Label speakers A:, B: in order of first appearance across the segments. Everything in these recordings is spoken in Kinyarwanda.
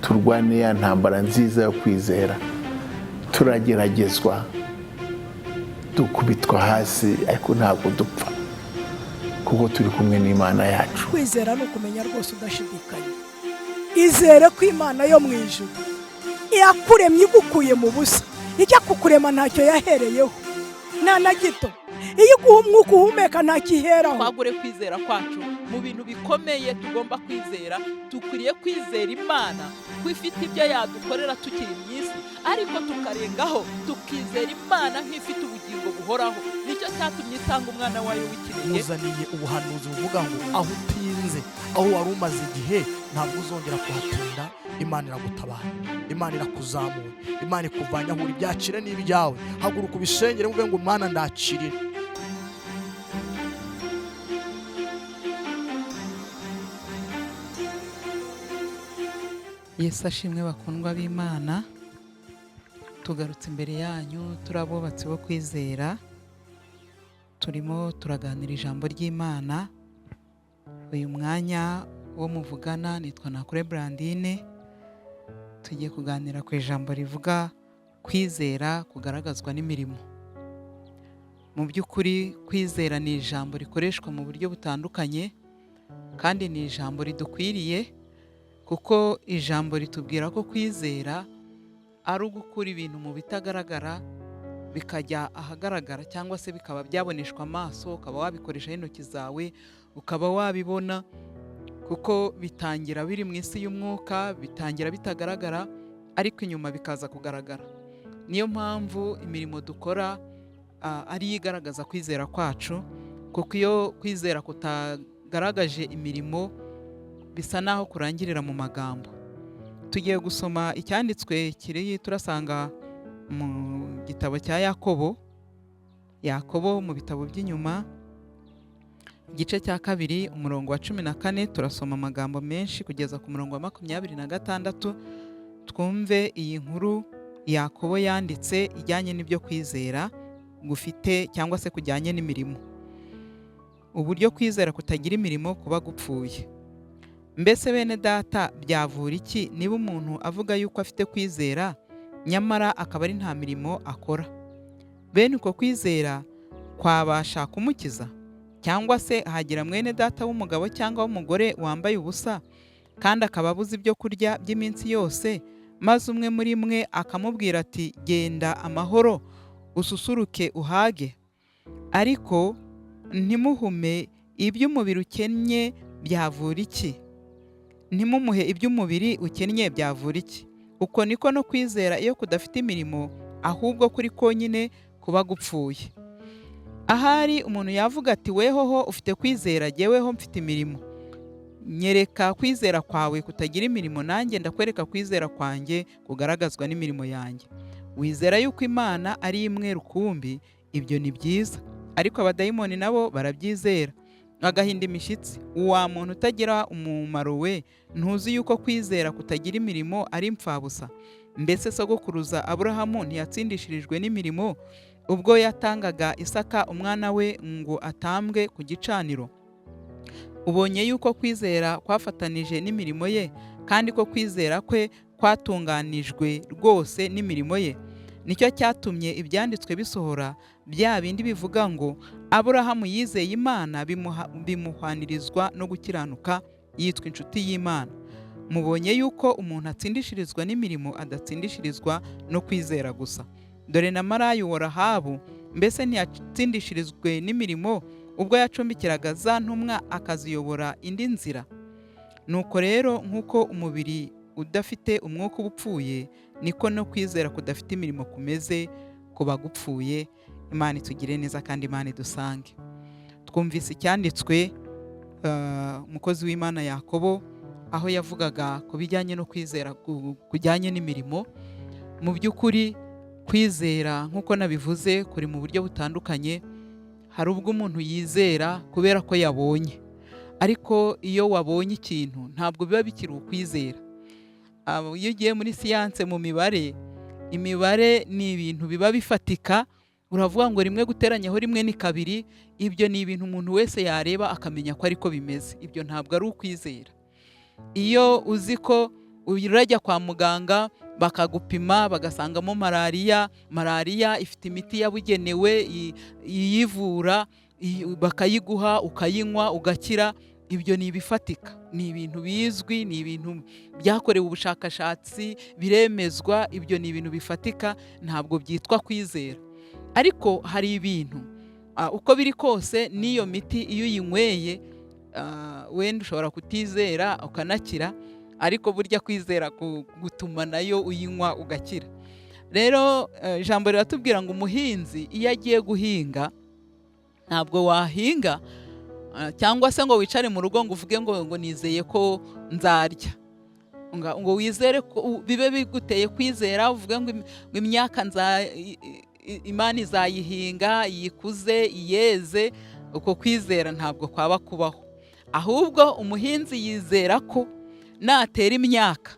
A: Turwane ya ntambara nziza yo kwizera. Turageragezwa, dukubitwa hasi, ariko ntabwo dupfa kuko turi kumwe n'Imana yacu.
B: Kwizera ni ukumenya rwose udashidikanya. Izere ko Imana yo mu ijuru iyakuremye, igukuye mu busa, ijya kukurema ntacyo yahereyeho, nta na gito. Iyo iguha umwuka uhumeka, ntacyo iheraho.
C: Twagure kwizera kwacu mu bintu bikomeye. Tugomba kwizera, dukwiriye kwizera Imana ko ifite ibyo yadukorera tukiri mu isi, ariko tukarengaho tukizera Imana nk'ifite ubugingo buhoraho. Nicyo cyatumye itanga umwana wayo w'ikinege.
D: Muzaniye ubuhanuzi buvuga ngo aho utinze, aho wari umaze igihe, ntabwo uzongera kuhatinda. Imana iragutabara, Imana irakuzamura, Imana ikuvanye aho uri. Byakire n'ibyawe, haguruka ubisengere, uvuge ngo: "Mana, ndakirira."
C: Yesu ashimwe, bakundwa b'Imana. Tugarutse imbere yanyu turi abubatsi bo kwizera, turimo turaganira ijambo ry'Imana. Uyu mwanya wo muvugana nitwa Nakure Brandine. Tugiye kuganira ku ijambo rivuga kwizera kugaragazwa n'imirimo. Mu by'ukuri, kwizera ni ijambo rikoreshwa mu buryo butandukanye, kandi ni ijambo ridukwiriye, kuko ijambo ritubwira ko kwizera ari ugukura ibintu mu bitagaragara bikajya ahagaragara, cyangwa se bikaba byaboneshwa amaso, ukaba wabikoreshaho intoki zawe, ukaba wabibona, kuko bitangira biri mu isi y'umwuka, bitangira bitagaragara, ariko inyuma bikaza kugaragara. Niyo mpamvu imirimo dukora ariyo igaragaza kwizera kwacu, kuko iyo kwizera kutagaragaje imirimo bisa naho kurangirira mu magambo. Tugiye gusoma icyanditswe kiri turasanga mu gitabo cya Yakobo, Yakobo mu bitabo by'inyuma, igice cya 2, umurongo wa 14. Turasoma amagambo menshi kugeza ku murongo wa 26, twumve iyi nkuru Yakobo yanditse ijyanye n'ibyo kwizera gufite cyangwa se kujyanye n'imirimo, uburyo kwizera kutagira imirimo kuba gupfuye. Mbese bene data, byavura iki niba umuntu avuga yuko afite kwizera, nyamara akaba ari nta mirimo akora? Bene uko kwizera kwabasha kumukiza? Cyangwa se hagira mwene data w'umugabo cyangwa w'umugore wambaye ubusa, kandi akaba abuze ibyo kurya by'iminsi yose, maze umwe muri mwe akamubwira ati: "Genda amahoro, ususuruke uhage," ariko ntimuhume iby'umubiri ukennye, byavura iki? Ntimumuhe iby'umubiri ukennye, byavura iki? Uko niko no kwizera, iyo kudafite imirimo, ahubwo kuri konyine, kuba gupfuye. Ahari umuntu yavuga ati: "Wehoho ufite kwizera, jyeweho mfite imirimo. Nyereka kwizera kwawe kutagira imirimo, nanjye ndakwereka kwizera kwanjye kugaragazwa n'imirimo yanjye. Wizera yuko Imana ari imwe rukumbi, ibyo ni byiza, ariko abadayimoni nabo barabyizera, agahinda imishyitsi. Wa muntu utagira umumaro we, ntuzi yuko kwizera kutagira imirimo ari impfabusa? Mbese sogokuruza Aburahamu ntiyatsindishirijwe n'imirimo ubwo yatangaga Isaka umwana we ngo atambwe ku gicaniro? Ubonye yuko kwizera kwafatanije n'imirimo ye, kandi ko kwizera kwe kwatunganijwe rwose n'imirimo ye. Nicyo cyatumye ibyanditswe bisohora, bya bindi bivuga ngo: 'Aburahamu yizeye Imana, bimuhwanirizwa no gukiranuka, yitwa inshuti y'Imana.' Mubonye yuko umuntu atsindishirizwa n'imirimo, adatsindishirizwa no kwizera gusa. Dore na maraya wa Rahabu, mbese ntiyatsindishirizwe n'imirimo ubwo yacumbikiraga za ntumwa akaziyobora indi nzira? Nuko rero, nk'uko umubiri udafite umwuka uba upfuye, niko no kwizera kudafite imirimo kumeze, kuba gupfuye. Imana itugire neza kandi Imana idusange. Twumvise icyanditswe, umukozi w'Imana Yakobo aho yavugaga ku bijyanye no kwizera kujyanye n'imirimo. Mu by'ukuri, kwizera, nk'uko nabivuze, kuri mu buryo butandukanye. Hari ubwo umuntu yizera kubera ko yabonye, ariko iyo wabonye ikintu ntabwo biba bikiri ukwizera. Iyo ugiye muri siyanse, mu mibare, imibare ni ibintu biba bifatika. Uravuga ngo rimwe guteranyaho rimwe ni kabiri. Ibyo ni ibintu umuntu wese yareba akamenya ko ariko bimeze. Ibyo ntabwo ari ukwizera. Iyo uzi ko Urajya kwa muganga bakagupima, bagasangamo malariya. Malariya ifite imiti yabugenewe iyivura, bakayiguha ukayinywa ugakira. Ibyo ni ibifatika, ni ibintu bizwi, ni ibintu byakorewe ubushakashatsi biremezwa. Ibyo ni ibintu bifatika, ntabwo byitwa kwizera. Ariko hari ibintu, uko biri kose n'iyo miti iyo uyinyweye, wenda ushobora kutizera ukanakira, ariko burya kwizera gutuma nayo uyinywa ugakira. Rero ijambo riratubwira ngo umuhinzi iyo agiye guhinga, ntabwo wahinga cyangwa se ngo wicare mu rugo ngo uvuge ngo nizeye ko nzarya, ngo wizere ko bibe biguteye kwizera, uvuge ngo imyaka Imana izayihinga, yikuze, iyeze. Uko kwizera ntabwo kwaba kubaho. Ahubwo umuhinzi yizera ko natera imyaka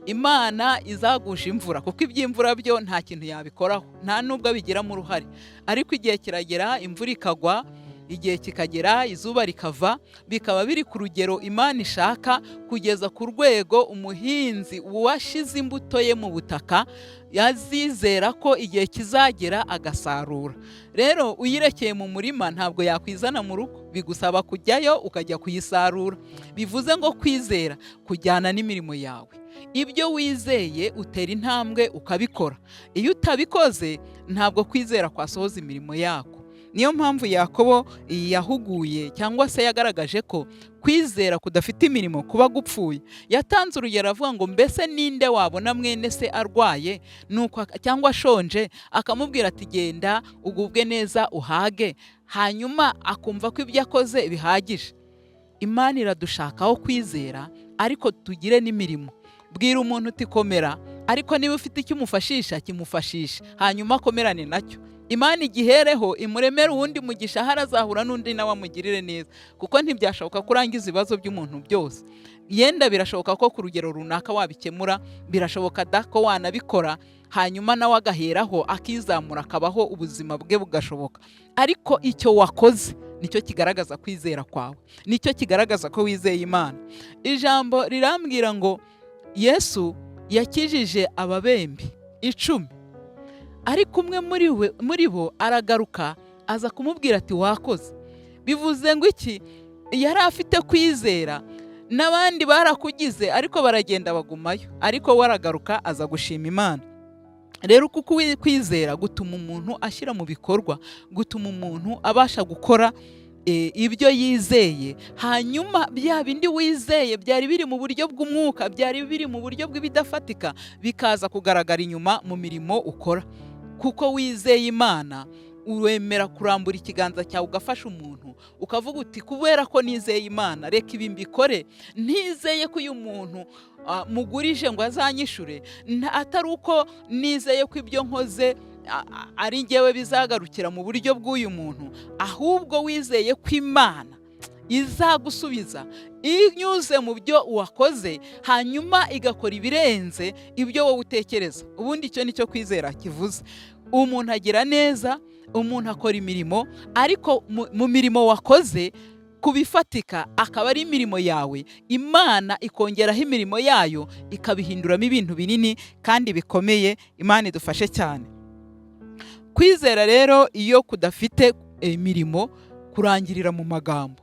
C: Imana izagusha imvura, kuko iby'imvura byo nta kintu yabikoraho, nta nubwo abigiramo uruhare. Ariko igihe kiragera imvura ikagwa, igihe kikagera izuba rikava, bikaba biri ku rugero Imana ishaka, kugeza ku rwego umuhinzi washize imbuto ye mu butaka yazizera ko igihe kizagera agasarura. Rero uyirekeye mu murima ntabwo yakwizana mu rugo, bigusaba kujyayo ukajya kuyisarura. Bivuze ngo kwizera kujyana n'imirimo yawe. Ibyo wizeye utera intambwe ukabikora. Iyo utabikoze ntabwo kwizera kwasohoza imirimo yako. Niyo mpamvu Yakobo yahuguye cyangwa se yagaragaje ko kwizera kudafite imirimo kuba gupfuye. Yatanze urugero avuga ngo mbese ninde wabona mwene se arwaye nuko cyangwa ashonje, akamubwira ati genda ugubwe neza uhage, hanyuma akumva ko ibyo akoze bihagije? Imana iradushakaho kwizera, ariko tugire n'imirimo. Bwira umuntu uti komera, ariko niba ufite icyo umufashisha kimufashisha, hanyuma akomerane nacyo. Imana igihereho imuremere uwundi mugisha, ahari azahura n'undi nawe amugirire neza, kuko ntibyashoboka ko urangiza ibibazo by'umuntu byose. Yenda birashoboka ko ku rugero runaka wabikemura, birashoboka da ko wanabikora, hanyuma nawe agaheraho akizamura, akabaho ubuzima bwe bugashoboka. Ariko icyo wakoze nicyo kigaragaza kwizera kwawe, nicyo kigaragaza ko wizeye Imana. Ijambo rirambwira ngo Yesu yakijije ababembe 10, ariko umwe muri bo aragaruka aza kumubwira ati wakoze. Bivuze ngo iki? Yari afite kwizera, n'abandi barakugize ariko baragenda bagumayo, ariko we aragaruka aza gushima Imana. Rero kuko kwizera gutuma umuntu ashyira mu bikorwa, gutuma umuntu abasha gukora ibyo yizeye, hanyuma bya bindi wizeye byari biri mu buryo bw'umwuka, byari biri mu buryo bw'ibidafatika, bikaza kugaragara inyuma mu mirimo ukora. Kuko wizeye Imana, wemera kurambura ikiganza cyawe ugafasha umuntu, ukavuga uti kubera ko nizeye Imana reka ibi mbikore, ntizeye ko uyu muntu mugurije ngo azanyishure, atari uko nizeye ko ibyo nkoze ari njyewe bizagarukira mu buryo bw'uyu muntu, ahubwo wizeye ko Imana izagusubiza inyuze mu byo wakoze, hanyuma igakora ibirenze ibyo wowe utekereza. Ubundi icyo nicyo kwizera kivuze. Umuntu agira neza, umuntu akora imirimo, ariko mu mirimo wakoze kubifatika akaba ari imirimo yawe, Imana ikongeraho imirimo yayo ikabihinduramo ibintu binini kandi bikomeye. Imana idufashe cyane. Kwizera rero iyo kudafite imirimo kurangirira mu magambo,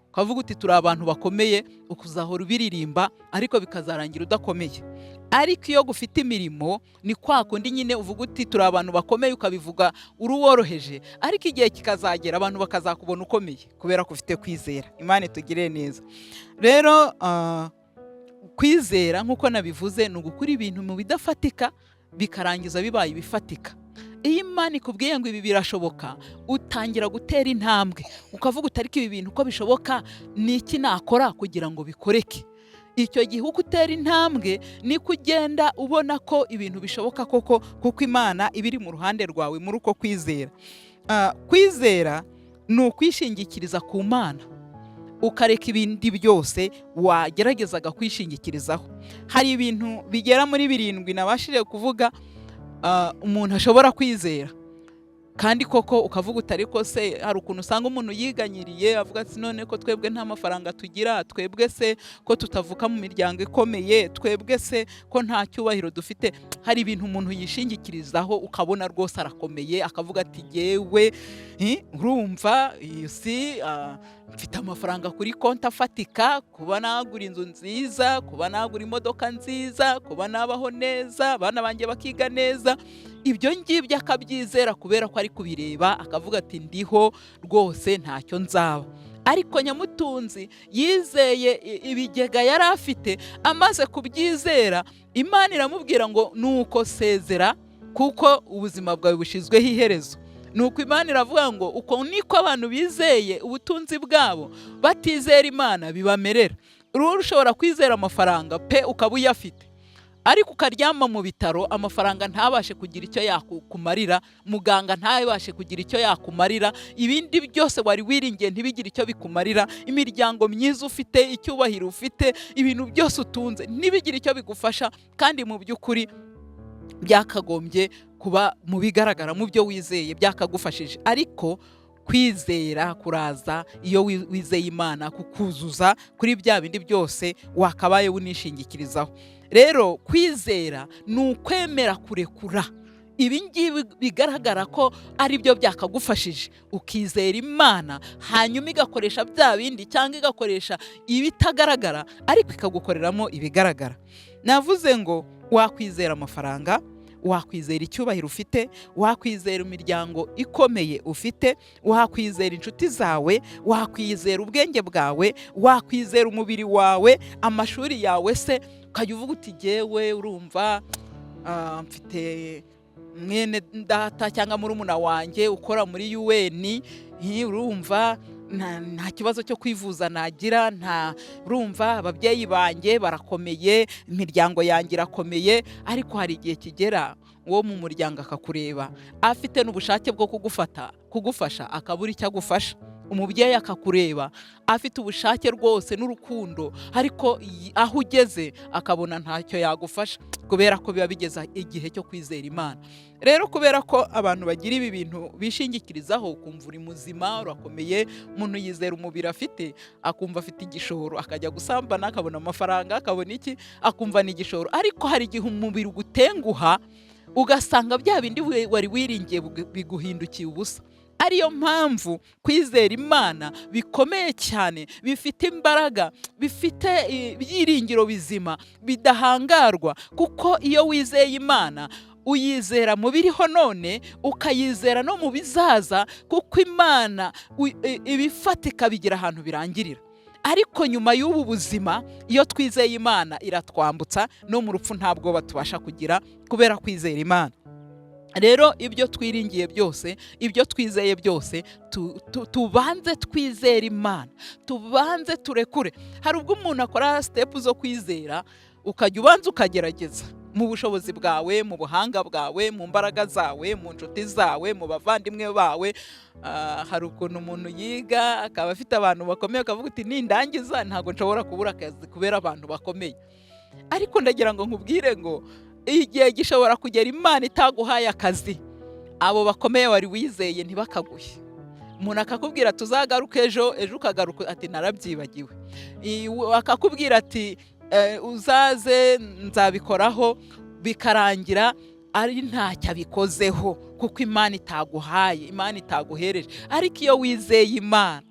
C: ukavuga uti turi abantu bakomeye, ukuzahora ubiririmba ariko bikazarangira udakomeye. Ariko iyo gufite imirimo ni kwa kundi nyine uvuga uti turi abantu bakomeye, ukabivuga uri uworoheje, ariko igihe kikazagera abantu bakazakubona ukomeye kubera ko ufite kwizera. Imana itugirire neza. Rero kwizera nk'uko nabivuze ni ugukura ibintu mu bidafatika bikarangiza bibaye ibifatika. Iyo Imana ikubwiye ngo ibi birashoboka, utangira gutera intambwe ukavuga uti ariko ibi bintu uko bishoboka ni iki nakora kugira ngo bikoreke? Icyo gihe uko utera intambwe niko ugenda ubona ko ibintu bishoboka koko, kuko Imana iba iri mu ruhande rwawe muri uko kwizera. Kwizera ni ukwishingikiriza ku Mana, ukareka ibindi byose wageragezaga kwishingikirizaho. Hari ibintu bigera muri 7 nabashije kuvuga, umuntu ashobora kwizera. Kandi koko ukavuga uti ariko se, hari ukuntu usanga umuntu yiganyiriye avuga ati: "None ko twebwe nta mafaranga tugira, twebwe se ko tutavuka mu miryango ikomeye, twebwe se ko nta cyubahiro dufite?" Hari ibintu umuntu yishingikirizaho, ukabona rwose arakomeye, akavuga ati: "Yewe, urumva si mfite amafaranga kuri konti afatika, kuba nagura inzu nziza, kuba nagura imodoka nziza, kuba nabaho neza, abana banjye bakiga neza." Ibyo ngibyo akabyizera kubera ko ari kubireba, akavuga ati: "Ndiho rwose, ntacyo nzaba." Ariko nyamutunzi yizeye ibigega yari afite. Amaze kubyizera, Imana iramubwira ngo: "Nuko sezera, kuko ubuzima bwawe bushyizweho iherezo." Nuko Imana iravuga ngo uko niko abantu bizeye ubutunzi bwabo batizera Imana bibamerera. Rero ushobora kwizera amafaranga pe, ukaba uyafite, ariko ukaryama mu bitaro, amafaranga ntabashe kugira icyo yakumarira, muganga ntabashe kugira icyo yakumarira, ibindi byose wari wiringiye ntibigire icyo bikumarira, imiryango myiza ufite, icyubahiro ufite, ibintu byose utunze ntibigire icyo bigufasha. Kandi mu by'ukuri byakagombye kuba mu bigaragara, mu byo wizeye byakagufashije. Ariko kwizera kuraza iyo wizeye Imana, kukuzuza kuri bya bindi byose wakabaye unishingikirizaho. Rero kwizera ni ukwemera kurekura ibi ngibi bigaragara ko ari byo byakagufashije, ukizera Imana, hanyuma igakoresha bya bindi cyangwa igakoresha ibitagaragara, ariko ikagukoreramo ibigaragara. Navuze ngo wakwizera amafaranga, wakwizera icyubahiro ufite, wakwizera imiryango ikomeye ufite, wakwizera inshuti zawe, wakwizera ubwenge bwawe, wakwizera umubiri wawe, amashuri yawe se, ukajya uvuga uti: "Jyewe urumva mfite mwene data cyangwa murumuna wanjye ukora muri UN, urumva nta kibazo cyo kwivuza nagira, nta urumva ababyeyi banjye barakomeye, imiryango yanjye irakomeye." Ariko hari igihe kigera uwo mu muryango akakureba afite n'ubushake bwo kugufata, kugufasha, akabura icyo agufasha. Umubyeyi akakureba afite ubushake rwose n'urukundo, ariko aho ugeze akabona ntacyo yagufasha, kubera ko biba bigeze igihe cyo kwizera Imana. Rero kubera ko abantu bagira ibi bintu bishingikirizaho, ukumva uri muzima, urakomeye. Umuntu yizera umubiri afite, akumva afite igishoro, akajya gusambana akabona amafaranga, akabona iki, akumva ni igishoro. Ariko hari igihe umubiri ugutenguha, ugasanga bya bindi wari wiringiye biguhindukiye ubusa. Ariyo mpamvu kwizera Imana bikomeye cyane, bifite imbaraga, bifite ibyiringiro bizima bidahangarwa, kuko iyo wizeye Imana, uyizera mu biriho none, ukayizera no mu bizaza, kuko Imana ibifatika bigira ahantu birangirira. Ariko nyuma y'ubu buzima, iyo twizeye Imana, iratwambutsa no mu rupfu, nta bwoba tubasha kugira kubera kwizera Imana. Rero ibyo twiringiye byose, ibyo twizeye byose, tubanze twizere Imana, tubanze turekure. Hari ubwo umuntu akora step zo kwizera, ukajya ubanza ukagerageza mu bushobozi bwawe, mu buhanga bwawe, mu mbaraga zawe, mu nshuti zawe, mu bavandimwe bawe. Hari ukuntu umuntu yiga akaba afite abantu bakomeye, akavuga uti: "Nindangiza ntabwo nshobora kubura akazi kubera abantu bakomeye." Ariko ndagira ngo nkubwire ngo igihe gishobora kugera Imana itaguhaye akazi, abo bakomeye wari wizeye ntibakaguhe. Umuntu akakubwira: "Tuzagaruke ejo." Ejo ukagaruka, ati: "Narabyibagiwe." Akakubwira ati: "Uzaze nzabikoraho," bikarangira ari ntacyo abikozeho, kuko Imana itaguhaye, Imana itaguhereje. Ariko iyo wizeye Imana,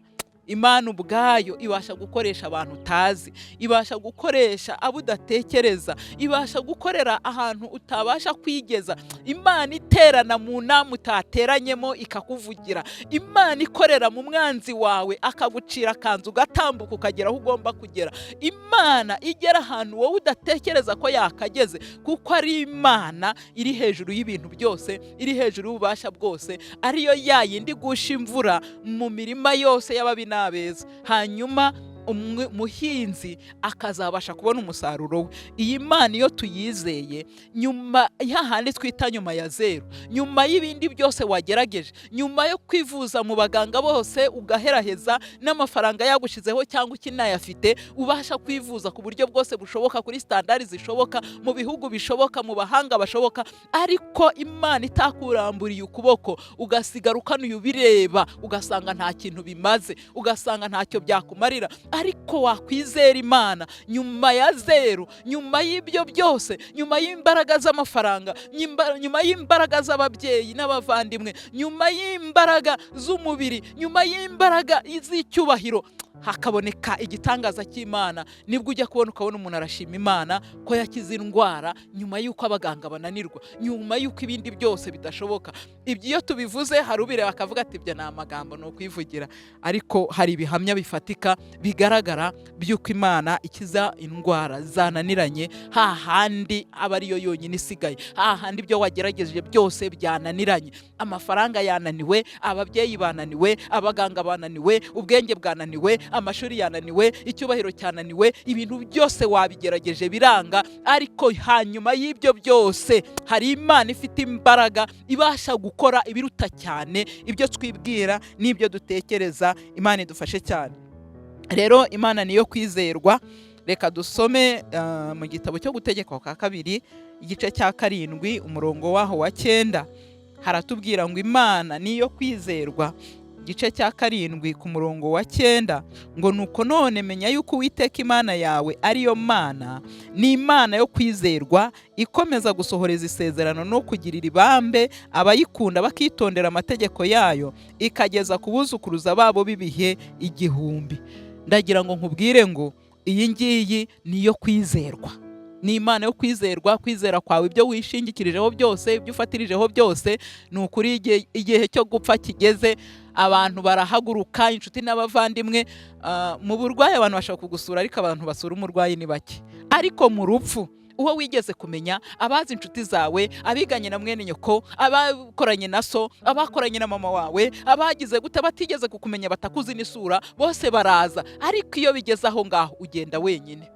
C: Imana ubwayo ibasha gukoresha abantu utazi, ibasha gukoresha abo udatekereza, ibasha gukorera ahantu utabasha kwigeza. Imana iterana mu nama utateranyemo ikakuvugira, Imana ikorera mu mwanzi wawe akagucira akanzu, ugatambuka ukagera aho ugomba kugera. Imana igera ahantu wowe udatekereza ko yakageze, kuko ari Imana iri hejuru y'ibintu byose, iri hejuru y'ububasha bwose, ariyo ya yindi igusha imvura mu mirima yose y'ababi n'abeza. Hanyuma Umuhinzi akazabasha kubona umusaruro we. Iyi Mana iyo tuyizeye, nyuma hahandi twita nyuma ya zeru, nyuma y'ibindi byose wagerageje, nyuma yo kwivuza mu baganga bose ugaheraheza n'amafaranga yagushizeho cyangwa ukinayafite, ubasha kwivuza ku buryo bwose bushoboka, kuri standard zishoboka, mu bihugu bishoboka, mu bahanga bashoboka, ariko Imana itakuramburiye ukuboko, ugasigara ukanuye ubireba, ugasanga nta kintu bimaze, ugasanga ntacyo byakumarira. Ariko wakwizera Imana, nyuma ya zeru, nyuma y'ibyo byose, nyuma y'imbaraga z'amafaranga, nyuma y'imbaraga z'ababyeyi n'abavandimwe, nyuma y'imbaraga z'umubiri, nyuma y'imbaraga z'icyubahiro, hakaboneka igitangaza cy'Imana. Nibwo ujya kubona ukabona umuntu arashima Imana ko yakize indwara nyuma y'uko abaganga bananirwa, nyuma y'uko ibindi byose bidashoboka. Ibyo iyo tubivuze hari ubireba akavuga ati ibyo ni amagambo, ni ukwivugira, ariko hari ibihamya bifatika bigaragara by'uko Imana ikiza indwara zananiranye, hahandi aba ariyo yonyine isigaye, hahandi ibyo wagerageje byose byananiranye, amafaranga yananiwe, ababyeyi bananiwe, abaganga bananiwe, ubwenge bwananiwe, amashuri yananiwe, icyubahiro cyananiwe, ibintu byose wabigerageje biranga. Ariko hanyuma y'ibyo byose hari Imana ifite imbaraga ibasha gukora ibiruta cyane ibyo twibwira n'ibyo dutekereza. Imana idufashe cyane. Rero Imana niyo kwizerwa. Reka dusome mu gitabo cyo Gutegekwa kwa Kabiri, igice cya 7, umurongo waho wa 9, haratubwira ngo Imana niyo kwizerwa. Igice cya 7 ku murongo wa 9 ngo: "Nuko none menya yuko Uwiteka Imana yawe ariyo Mana, ni Imana yo kwizerwa, ikomeza gusohoreza isezerano no kugirira ibambe abayikunda bakitondera amategeko yayo, ikageza ku buzukuruza babo b'ibihe 1000." Ndagira ngo nkubwire ngo iyi ngiyi niyo kwizerwa, ni Imana yo kwizerwa. Kwizera kwawe, ibyo wishingikirijeho byose, ibyo ufatirijeho byose, ni ukuri igihe cyo gupfa kigeze, abantu barahaguruka, inshuti n'abavandimwe. Mu burwayi abantu bashobora kugusura, ariko abantu basura umurwayi ni bake. Ariko mu rupfu, uwo wigeze kumenya, abazi inshuti zawe, abiganye na mwene nyoko, abakoranye na so, abakoranye na mama wawe, abagize gute, batigeze kukumenya, batakuzi n'isura, bose baraza. Ariko iyo bigeze aho ngaho ugenda wenyine.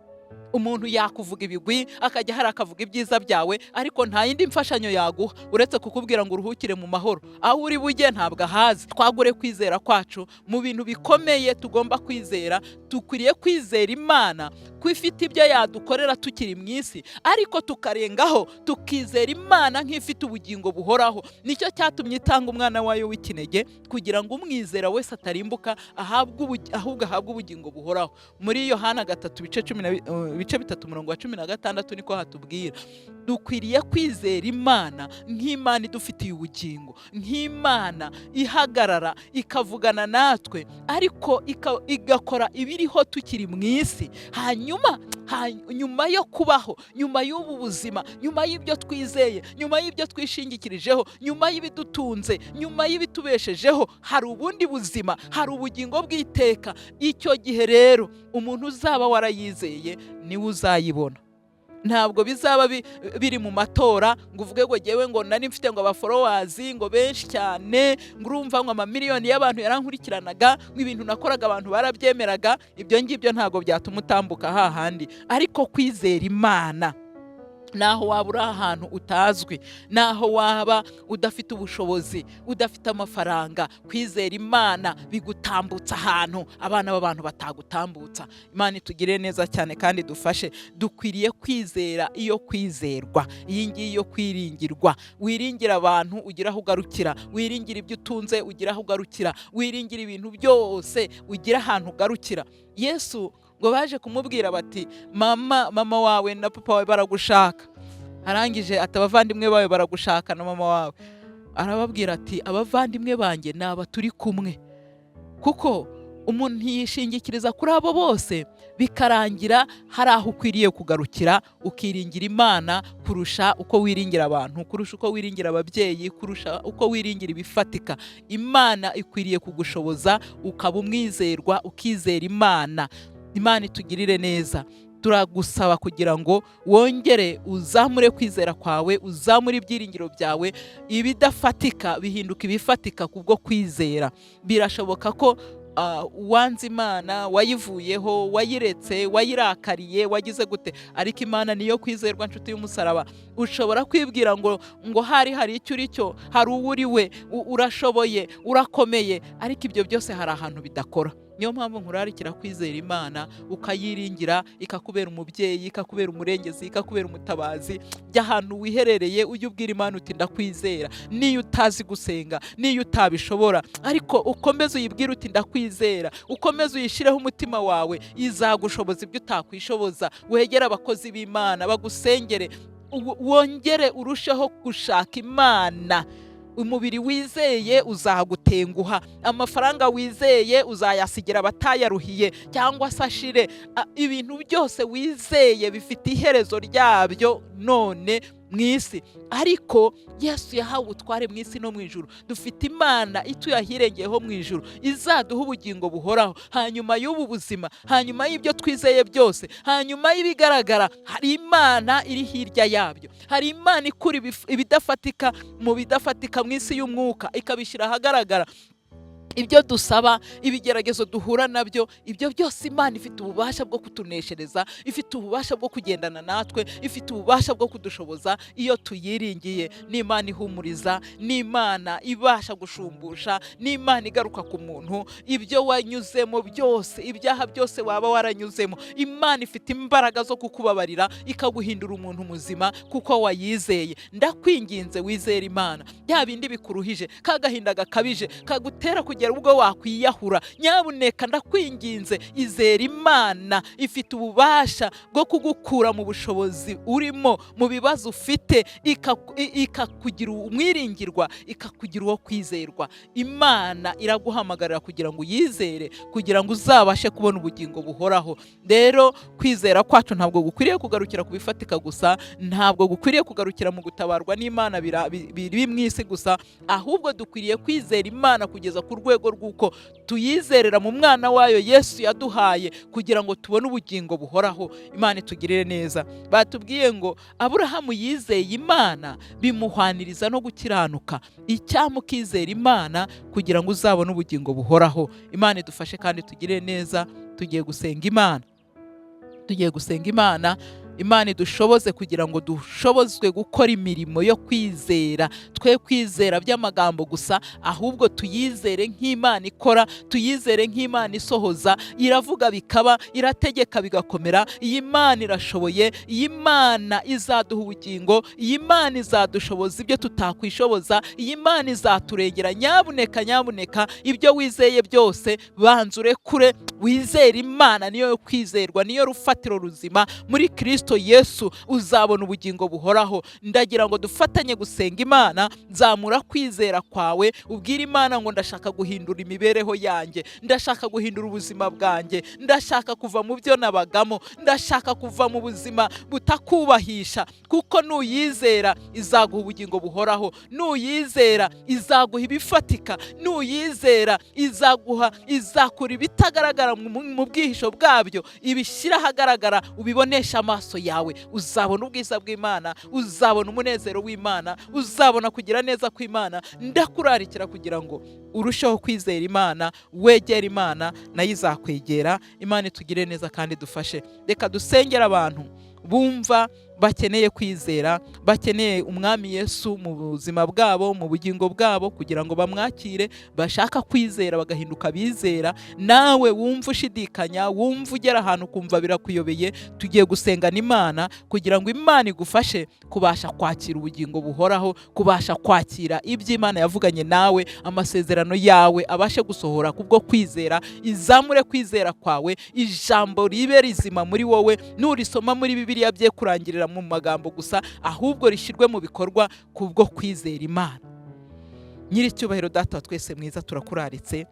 C: Umuntu yakuvuga ibigwi, akajya hari akavuga ibyiza byawe, ariko nta yindi mfashanyo yaguha uretse kukubwira ngo uruhukire mu mahoro. Aho uri bujye ntabwo ahazi. Twagure kwizera kwacu mu bintu bikomeye tugomba kwizera. Dukwiriye kwizera Imana ko ifite ibyo yadukorera tukiri mu isi, ariko tukarengaho tukizera Imana nk'ifite ubugingo buhoraho. Nicyo cyatumye itanga umwana wayo w'ikinege, kugira ngo umwizera wese atarimbuka, ahubwo ahabwe ubugingo buhoraho. Muri Yohana 3 ibice 3 umurongo wa 16 niko hatubwira. Dukwiriye kwizera Imana nk'Imana idufitiye ubugingo, nk'Imana ihagarara ikavugana natwe, ariko igakora ibiriho tukiri mu isi. Hanyuma nyuma yo kubaho, nyuma y'ubu buzima, nyuma y'ibyo twizeye, nyuma y'ibyo twishingikirijeho, nyuma y'ibidutunze, nyuma y'ibitubeshejeho, hari ubundi buzima, hari ubugingo bw'iteka. Icyo gihe rero umuntu uzaba warayizeye niwe uzayibona. Ntabwo bizaba biri mu matora ngo uvuge ngo ngewe ngo nari mfite ngo abafollowers ngo benshi cyane, ngo urumva ngo amamiliyoni y'abantu yarankurikiranaga, ngo ibintu nakoraga abantu barabyemeraga. Ibyo ngibyo ntabwo byatuma utambuka hahandi. Ariko kwizera Imana, naho waba uri ahantu utazwi, naho waba udafite ubushobozi, udafite amafaranga, kwizera Imana bigutambutsa ahantu abana b'abantu batagutambutsa. Imana itugirire neza cyane kandi dufashe. Dukwiriye kwizera iyo kwizerwa, iyi ngiyi yo kwiringirwa. Wiringira abantu ugira aho ugarukira, wiringira ibyo utunze ugira aho ugarukira, wiringira ibintu byose ugira ahantu ugarukira. Yesu ngo baje kumubwira bati: Mama wawe na papa wawe baragushaka." Arangije ati: "Abavandimwe bawe baragushaka na mama wawe." Arababwira ati: "Abavandimwe banjye ni aba turi kumwe." Kuko umuntu yishingikiriza kuri abo bose, bikarangira hari aho ukwiriye kugarukira, ukiringira Imana kurusha uko wiringira abantu, kurusha uko wiringira ababyeyi, kurusha uko wiringira ibifatika. Imana ikwiriye kugushoboza ukaba umwizerwa, ukizera Imana. Imana itugirire neza. Turagusaba kugira ngo wongere uzamure kwizera kwawe, uzamure ibyiringiro byawe. Ibidafatika bihinduka ibifatika kubwo kwizera. Birashoboka ko Wanze Imana, wayivuyeho, wayiretse, wayirakariye, wagize gute? Ariko Imana niyo kwizerwa, nshuti y'umusaraba. Ushobora kwibwira ngo hari icyo uri cyo, hari uwo uri we, urashoboye, urakomeye, ariko ibyo byose hari ahantu bidakora. Niyo mpamvu nkurarikira kwizera Imana, ukayiringira, ikakubera umubyeyi, ikakubera umurengezi, ikakubera umutabazi. Jya ahantu wiherereye, ujye ubwira Imana uti: "Ndakwizera." Niyo utazi gusenga, niyo utabishobora, ariko ukomeze uyibwire uti: "Ndakwizera." Ukomeze uyishyireho umutima wawe, izagushoboza ibyo utakwishoboza. Wegere abakozi b'Imana bagusengere, wongere urusheho gushaka Imana. Umubiri wizeye uzagutenguha, amafaranga wizeye uzayasigira abatayaruhiye cyangwa se ashire. Ibintu byose wizeye bifite iherezo ryabyo none mu isi, ariko Yesu yahawe ubutware mu isi no mu ijuru. Dufite Imana ituye ahirengeyeho mu ijuru, izaduha ubugingo buhoraho hanyuma y'ubu buzima, hanyuma y'ibyo twizeye byose, hanyuma y'ibigaragara. Hari Imana iri hirya yabyo, hari Imana ikura ibidafatika mu bidafatika mu isi y'umwuka, ikabishyira ahagaragara. Ibyo dusaba, ibigeragezo duhura nabyo, ibyo byose Imana ifite ububasha bwo kutuneshereza, ifite ububasha bwo kugendana natwe, ifite ububasha bwo kudushoboza iyo tuyiringiye. Ni Imana ihumuriza, ni Imana ibasha gushumbusha, ni Imana igaruka ku muntu. Ibyo wanyuzemo byose, ibyaha byose waba waranyuzemo, Imana ifite imbaraga zo kukubabarira, ikaguhindura umuntu muzima kuko wayizeye. Ndakwinginze, wizere Imana. Bya bindi bikuruhije, ka gahinda gakabije kagutera kugera ubwo wakwiyahura, nyabuneka ndakwinginze, izera Imana. Ifite ububasha bwo kugukura mu bushobozi urimo, mu bibazo ufite, ikakugira umwiringirwa, ikakugira uwo kwizerwa. Imana iraguhamagarira kugira ngo uyizere, kugira ngo uzabashe kubona ubugingo buhoraho. Rero kwizera kwacu ntabwo gukwiriye kugarukira ku bifatika gusa, ntabwo gukwiriye kugarukira mu gutabarwa n'Imana biri mu isi gusa, ahubwo dukwiriye kwizera Imana kugeza ku rwego rw'uko tuyizerera mu mwana wayo Yesu yaduhaye kugira ngo tubone ubugingo buhoraho. Imana itugirire neza. Batubwiye ngo Aburahamu yizeye Imana, bimuhwaniriza no gukiranuka. Icyampa ukizera Imana kugira ngo uzabone ubugingo buhoraho. Imana idufashe kandi tugirire neza. Tugiye gusenga Imana, tugiye gusenga Imana. Imana idushoboze kugira ngo dushobozwe gukora imirimo yo kwizera. Twe kwizera by'amagambo gusa, ahubwo tuyizere nk'Imana ikora, tuyizere nk'Imana isohoza. Iravuga bikaba, irategeka bigakomera. Iyi Mana irashoboye, iyi Mana izaduha ubugingo, iyi Mana izadushoboza ibyo tutakwishoboza, iyi Mana izaturengera. Nyabuneka, nyabuneka, ibyo wizeye byose banza urekure, wizere Imana. Niyo yo kwizerwa, niyo rufatiro ruzima. Muri Kristo Yesu uzabona ubugingo buhoraho. Ndagira ngo dufatanye gusenga Imana. Zamura kwizera kwawe, ubwire Imana ngo: "Ndashaka guhindura imibereho yanjye, ndashaka guhindura ubuzima bwanjye, ndashaka kuva mu byo nabagamo, ndashaka kuva mu buzima butakubahisha." Kuko nuyizera izaguha ubugingo buhoraho, nuyizera izaguha ibifatika, nuyizera izaguha, izakura ibitagaragara mu bwihisho bwabyo, ibishyira ahagaragara, ubibonesha amaso yawe. Uzabona ubwiza bw'Imana, uzabona umunezero w'Imana, uzabona kugira neza kw'Imana. Ndakurarikira kugira ngo urusheho kwizera Imana, wegera Imana nayo izakwegera. Imana itugire neza kandi dufashe. Reka dusengere abantu bumva bakeneye kwizera, bakeneye Umwami Yesu mu buzima bwabo, mu bugingo bwabo, kugira ngo bamwakire, bashaka kwizera bagahinduka bizera. Nawe wumva ushidikanya, wumva ugera ahantu ukumva birakuyobeye, tugiye gusengana Imana kugira ngo Imana igufashe kubasha kwakira ubugingo buhoraho, kubasha kwakira ibyo Imana yavuganye nawe, amasezerano yawe abashe gusohora kubwo kwizera. Izamure kwizera kwawe, ijambo ribe rizima muri wowe. Nurisoma muri Bibiliya bye kurangirira mu magambo gusa, ahubwo rishyirwe mu bikorwa kubwo kwizera Imana. Nyiricyubahiro, Data wa twese mwiza, turakuraritse,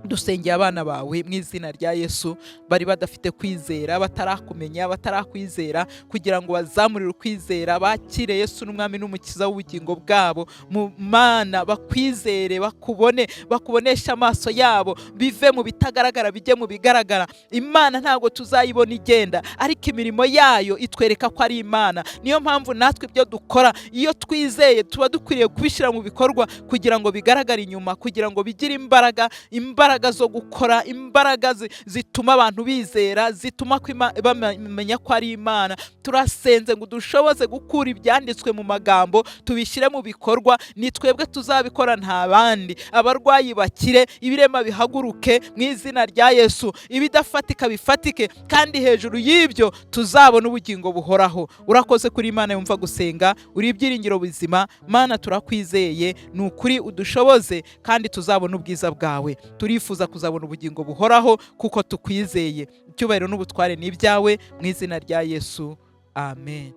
C: dusengeye abana bawe mu izina rya Yesu, bari badafite kwizera, batarakumenya, batarakwizera, kugira ngo bazamurire ukwizera, bakire Yesu n'Umwami n'Umukiza w'ubugingo bwabo. Mu Mana, bakwizere, bakubone, bakuboneshe amaso yabo, bive mu bitagaragara bijye mu bigaragara. Imana ntabwo tuzayibona igenda, ariko imirimo yayo itwereka ko ari Imana. Niyo mpamvu natwe ibyo dukora iyo twizeye tuba dukwiriye kubishyira mu bikorwa kugira ngo bigaragare inyuma, kugira ngo bigire imbaraga, imbaraga Imbaraga zo gukora, imbaraga zituma abantu bizera, zituma ko bamenya ko ari Imana. Turasenze ngo udushoboze gukura ibyanditswe mu magambo tubishyire mu bikorwa. Ni twebwe tuzabikora, nta bandi. Abarwayi bakire, ibirema bihaguruke mu izina rya Yesu, ibidafatika bifatike, kandi hejuru y'ibyo tuzabona ubugingo buhoraho. Urakoze kuri Imana yumva gusenga, uri ibyiringiro bizima. Mana, turakwizeye, ni ukuri udushoboze kandi tuzabona ubwiza bwawe. Turifuza kuzabona ubugingo buhoraho kuko tukwizeye. Icyubahiro n'ubutware ni ibyawe, mu izina rya Yesu, amen.